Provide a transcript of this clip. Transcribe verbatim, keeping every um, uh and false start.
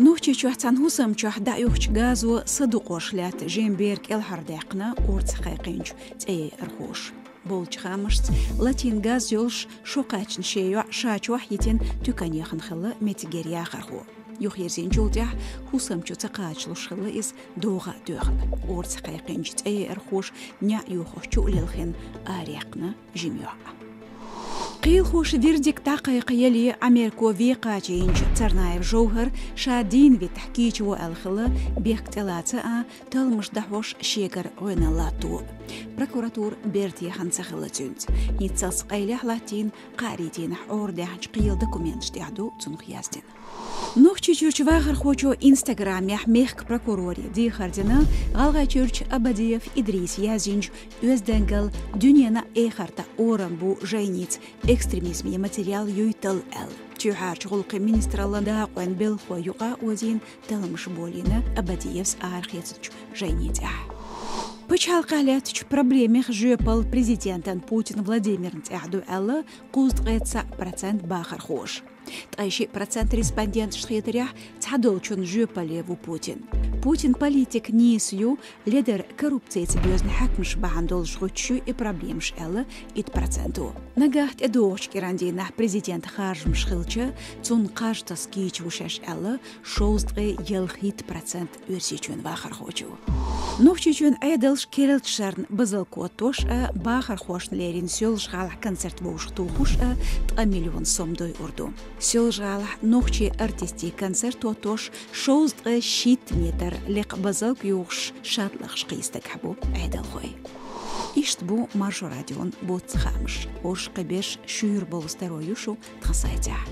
Нохчийчохь цхьана хӀусам чохь дӀаухучу газо садукъош лаьтта жимма бер кӀелхьардаьккхина орца кхайкхинчу цӀеярхоша. Болчу хаамашца, латийна газ йолуш шо кхаьчна шен йоӀ ша чохь йитина туьканехана хилла меттигера яхархо. Юхаерзийначул тӀаьхьа хӀусам чу ца кхачалуш хилла иза догӀа а доьхна. Орца кхайкхинчу цӀеярхоша неӀ йохош чу а лелхина араяьккхина жима йоӀ. Кхелахоша вердикт дӀакхайкхаяле Ӏамерко вен кхачийначу Царнаев Жовхар ша дийна витахь кийча во аьлла хилла, бехк тӀелаца а, талламаш дахьош шегара гӀоьналла латто. Прокуратура бертехана ца хилла цуьнца. ХӀинццалц къайлех латтийна, кхаарин дийнахь Ӏорадаьхначу кхелан документаш тӀехь ду цунах яздина. Нохчийчуьрчу вахархочо Инстаграмехь мехкан прокуроре дехар дина ГӀалгӀайчуьрчу Абадиев Идриса язйинчу оьздангалла дуьненан а эхартан а орам бу жайница экстремизман материал юйтал аьлла. Чоьхьарчу гӀуллакхийн министраллан дакъойн белхалой юкъа озийна талламаш болийна Абадиевс арахецначу жайнин тӀехь. Пачхьалкхехь лаьттачу проблемех жоьпалла президентан Путин Владимирна тӀехь ду аьлла кхузткъе цхьаъ процент бахархоша. Ткъе шиъ процент респонденташна хетарехь, цхьадолчунна жоьпалле ву Путин. Путин политика нийса ю, ледара коррупцица боьзна хьаькамаш бахьана долуш гӀуьттуш ю и проблемаш аьлла итт проценто. Нагахь тӀедогӀучу кӀиран дийнахь президентан харжамаш хилча, цунна кхаж таса кийча ву шаьш аьлла шовзткъе ялхитта процент Оьрсийчоьнан вахархочо. Нохчийчоьнан Ӏедалш керлачу шарна базалкхоттош а, бахархошна леррина Соьлжа-ГӀалахь концерт вовшахтухуш а ткъа миллион сом дойур ду. Соьлжа-ГӀалахь нохчийн артистийн концерт хӀоттош шовзткъе шийтта метр лекха базалкх юхуш шадлахаш кхийса дагахь бу Ӏедалхой. Иштта бу Маршо радион боццу хаамаш. ХӀорш кхиберш шуьйра болу старой ю шу тхан сайтехь.